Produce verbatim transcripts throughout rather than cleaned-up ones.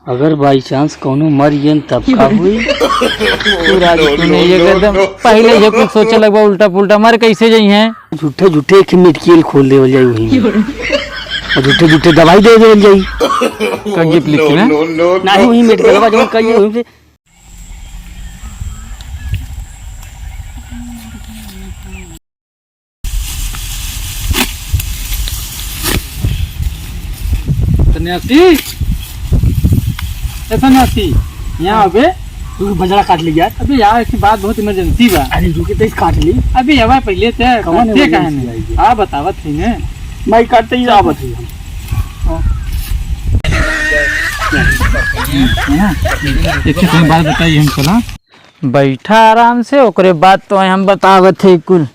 अगर by chance कौनो मर गयन तब का होई? तू राजू, तूने ये एकदम पहले ये कुछ सोचे लगबा, उल्टा पुल्टा मर कैसे जाई हैं? झूठे झूठे एक मेडिकल खोल देवल जाई वहीं में। और झूठे झूठे दवाई दे देवल जाई। का गिफ्ट लिखी ना? नहीं, वहीं मेडिकल बा, जौन कहिए वहीं से। सन्यासी, ए सन्यासी, यहाँ अबे। तू बजरा काट ले यार। अबे यार, ऐसी बात बहुत इमरजेंसी बा। अरे रुके, तो इस काट ली। अबे अब पहले ते कौन काटे काहे emergency नहीं? आई है? हाँ, बतावत ही ने। मैं काटते ही आवत ही हम। हाँ। एक ठे बात बताई हम चला। बैठा आराम से, ओकरे बाद तो हम बतावत है कुल।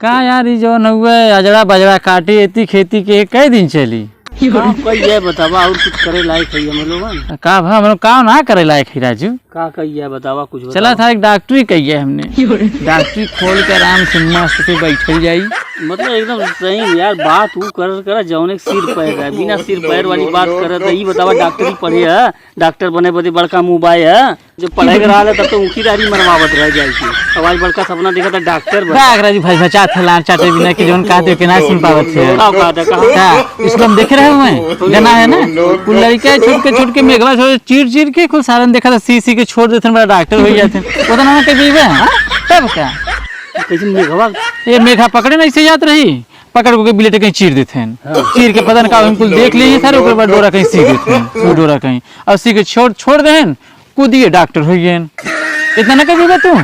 का यार, ई जौन हउए अजड़ा बजड़ा काटे, एती खेती के कई दिन चली? काम कई है बतावा, और कुछ करे लायक है हम लोगन? का भा, हम लोग काम ना करे लायक है राजू? का कई है बतावा, कुछ चला बतावा। था एक डॉक्टरी कही है हमने। डॉक्टरी खोल के आराम से मस्त से बैठल जाई। मतलब एकदम सही यार, बात वो कर कर जौने के सिर पैर है, बिना सिर पैर वाली बात करत है। ई बतावा, डॉक्टरी पढ़े है, डॉक्टर बने बदे बड़का मुंह बाय है। जब पढ़ाई करा ले तब तो ऊँखी दाढ़ी मरवावत रह जाई थी। अब आज बड़का सपना देखा था डॉक्टर बन। का राजू भाई बचा थे लार चाटे बिना कि जौन कहते के ना सुन पावत थे। का कहते, कहा? का? इसको हम देखे रहे हुए हैं। गाना है ना? वो लड़का छोट के छोट के मेघवा छोड़ चीर चीर के कुल सारन देखा था, सी सी के छोड़ देते हैं, बड़ा डॉक्टर हो जाते हैं। वो तो ना कह दीबे, हाँ? तब का? कैसे मेघवा? ये मेघा पकड़े ना, ऐसे जात रही। पकड़ के बिलेट कहीं चीर देते हैं। हाँ। चीर के पता न का हम कुल देख लिए सारे, ओकर बाद डोरा कहीं सी देते हैं। वो डोरा कहीं। और सी के छोड़, छोड़ देहन, कूदिए डॉक्टर हो गए। इतना ना कभी तू।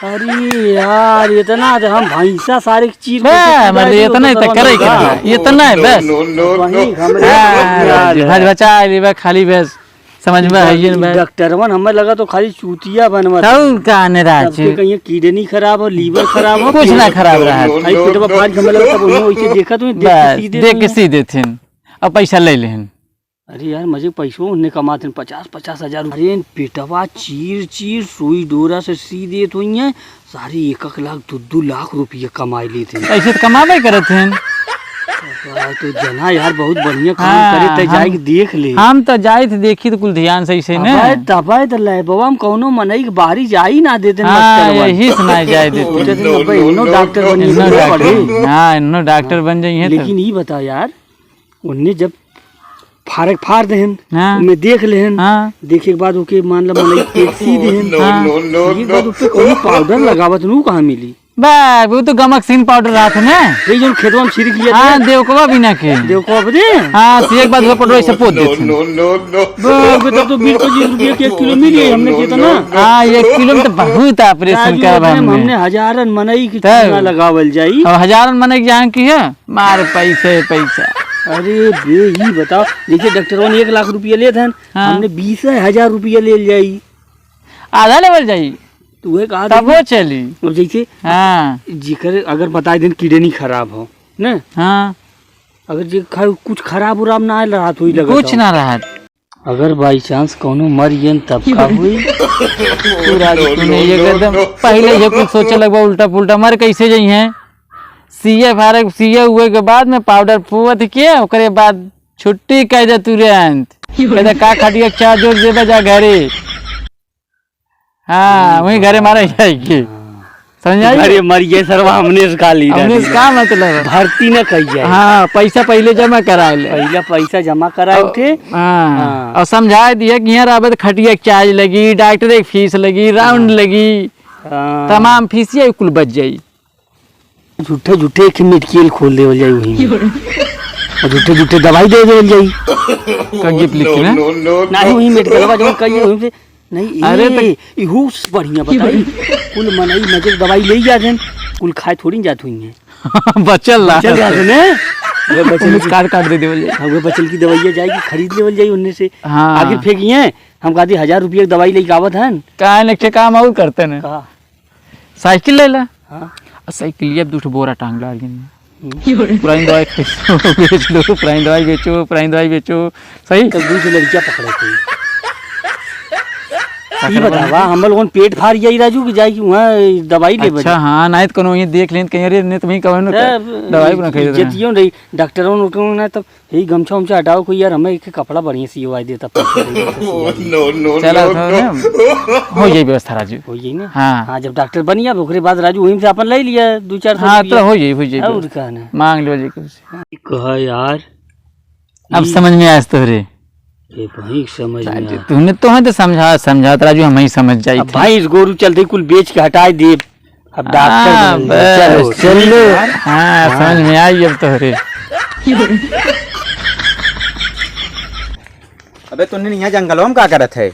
अरे यार, इतना तो हम भैंसा सारे चीर के बस, कुछ मतलब, इतना ही तो करे का? इतना है, बस। वही हमरे हाँ, यार। बस बचा लेबा खाली बस। समझ में आई है ना भाई? डॉक्टरवन हमें लगा तो खाली चूतिया बनवा तब का ने राज? सबके कहीं किडनी खराब हो, लीवर खराब हो, कुछ ना खराब रहा। खाली पेटवा फाड़ के हमें लगा तब उन्हें वैसे देखा तो देख के बस, सी देते देख के हैं। सी देते हैं। अब पैसा ले लेहन। अरे यार, मजे पैसो उन्हें कमाते हैं, पचास पचास हजार। अरे पेटवा चीर चीर सुई डोरा से सी देत हुई हैं। सारे एक एक लाख, दू दू लाख रुपया कमाई लेते हैं। ऐसे तो कमाबे करत हैं। यार, तो जना यार बहुत बढ़िया काम हाँ, करे, तै हम, जाए के देख ले। हम तो जाए थे, देखी तो कुल ध्यान से ऐसे ने। अबे तबे तो लैबवा में कौनो मनई के बाहरी जाई ना देते हैं हाँ, डॉक्टर बन। यही से ना जाए देते। सोचे थे, अबे इन्नो डॉक्टर बनिए इन्नो तो डॉक्टर, पढ़े। हाँ, इन्नो डॉक्टर बन जाइए तो। लेकिन ई बता यार, उन्हें जब फारक फाड़ देहन, हाँ। उनमें देख लेहन, हाँ। देखे के बाद ओके मान ला मनई पेट सी देहन, हाँ। एक बार उस पे कौनो पाउडर लगावत नू कहाँ मिली? बा, वो तो गमक सीन पाउडर रहत है ना। ये जो खेतवा में छिड़क लिया हाँ, था। देवकवा बिना के। देवकवा बदे? हाँ, सी एक बार वो पाउडर ऐसे पोत देते हैं। बा, अबे तब तो बीस पच्चीस रुपया के एक किलो मिली, हमने कितना? हाँ, एक किलो में तो बहुत ऑपरेशन राजू, करवा अपने में हमने। हमने हजारन मनई की तब। चूना लगावल जाई। अब हजारन मनई की जान की है? मार पैसे, पैसा। अरे बे, ई बताओ, जैसे डॉक्टरवन एक लाख रुपया लेत हन, हाँ। हमने बीस हजार रुपया ले जाई। आधा लेवल जाई। तू ये कहा तब वो देखी, चली। अब जैसे हाँ। जेकर अगर बताए दिन किडनी खराब हो, ने? हाँ। अगर जे खा-, कुछ खराब उराब ना आयल रहत होई लगत कुछ हो। ना रहत। अगर by chance कौनो मर गयन तब का होई? तू राजू, तूने ये एकदम पहले ये कुछ सोचे लगबा उल्टा पुल्टा, मर कैसे जाई हैं? सीए फारग, सीए हुए के बाद में पाउडर पुअत के, ओकरे बाद छुट्टी कह दे तुरंत। कह दे, "का खटिया चार जोर जेबा जा घरे।" हाँ, वहीं घरे मारे जाएगी। समझ आई? अरे मर गए सरवा, हमने इसका ली हमने रहनी। इसका मतलब है। भर्ती न कही जाए। हाँ, पैसा पहले जमा कराए ले। पहले पैसा जमा कराए अब, उठे। हाँ। हाँ। और समझाए दिया कि यहाँ रहबे तो खटिया के चार्ज लगी, डॉक्टर के फीस लगी, राउंड हाँ। लगी, हाँ। तमाम फीसिया कुल बच जाई। झूठे झूठे एक मेडिकल खोल देवल जाई वहीं में। और झूठे झूठे दवाई दे देवल जाई। का गिफ्ट लिखी ना? नहीं, वहीं मेडिकल बा, जौन कहिए वहीं से। नहीं, अरे ए, तो इहू से बढ़िया बताई। कुल मनई मजे दवाई ले जात हैं, कुल खाए थोड़ी जात हुई हैं। बचल ला। बचल जात हैं ने? वो बचल उन्नीस की कार्ड काट दे देवल जाई। हाँ, वो बचल की दवाइयाँ जाएगी, खरीद लेवल जाई उनने से। हाँ। आगे फेंकी हैं, हम कहती हजार रुपये की दवाई लेके आवत हैं। काहे ने, एक ठे काम और करते ने। कहा? साइकिल ले ला। हाँ। आ साइकिलिया पे दू ठो बोरा टांग ला आगे में। हम्म। पुरानी दवाई बेचो, बेच लो, पुरानी दवाई बेचो, पुरानी दवाई बेचो। सही? तब दू ठो लड़कियाँ पकड़े थे। ई बतावा, हम लोगन पेट फार जाई राजू कि जाई कि वहाँ दवाई लेबे अच्छा, जाई? हाँ, नाहीं तो कोनो वहीं देख लें, कहीं, "अरे, ने तो वहीं कवन तब दवाई को ना खाई देते हैं।" इज्जतियों रही, डॉक्टरों उठों ना, तब यही गमछा उमछा हटाओ कोई यार, हमें एक कपड़ा बढ़िया सियवाई देता। नो, नो, चला, नो, तो नो। ना, हो जाई व्यवस्था राजू। हो जाई ना? हाँ। हाँ, जब डॉक्टर बन गया, ओकरे बाद राजू वहीं से अपन ले लिया, दो चार सौ हाँ, रुपया। तो हो जाई, हो जाई और व्यवस्था। का ना? मांग लो जी कुछ। कहा यार, अब ई समझ में आया तोहरे? ये वही समझ में राजू, आया। तूने तो है तो समझा, समझा तो राजू, हम ही समझ जाई अब थे। भैंस गोरू चलते कुल बेच के हटाए दे। अब डॉक्टर हाँ, बनल बे, बस, चलो, चल ले। हाँ, हाँ। समझ में आई अब तोहरे। अबे, तूने यहाँ जंगलों में का करत है?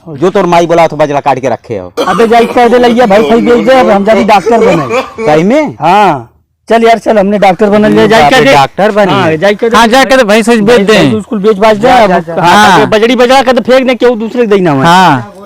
जो तोर माई बोला तो बजला काट के रखे हो। अबे, जाई कह दे लइया, भाई, भाई, बेच दे, अब हम जाती डॉक्टर बने। सही में? हाँ। चल यार, चल, हमने डॉक्टर बनल जाए, जाए बाप रे, कह दे। डॉक्टर बन हाँ, गए। जाए कह दे। हाँ, जाए कह दे, भैंस वैस बेच भैंस दे। वैस कुल बेच बाच दे, जा, अब जा, जा। हाँ, हाँ। बजड़ी बजड़ा कह दे, फेंक दे, केहू दूसरे के दे ना हुआ। हाँ।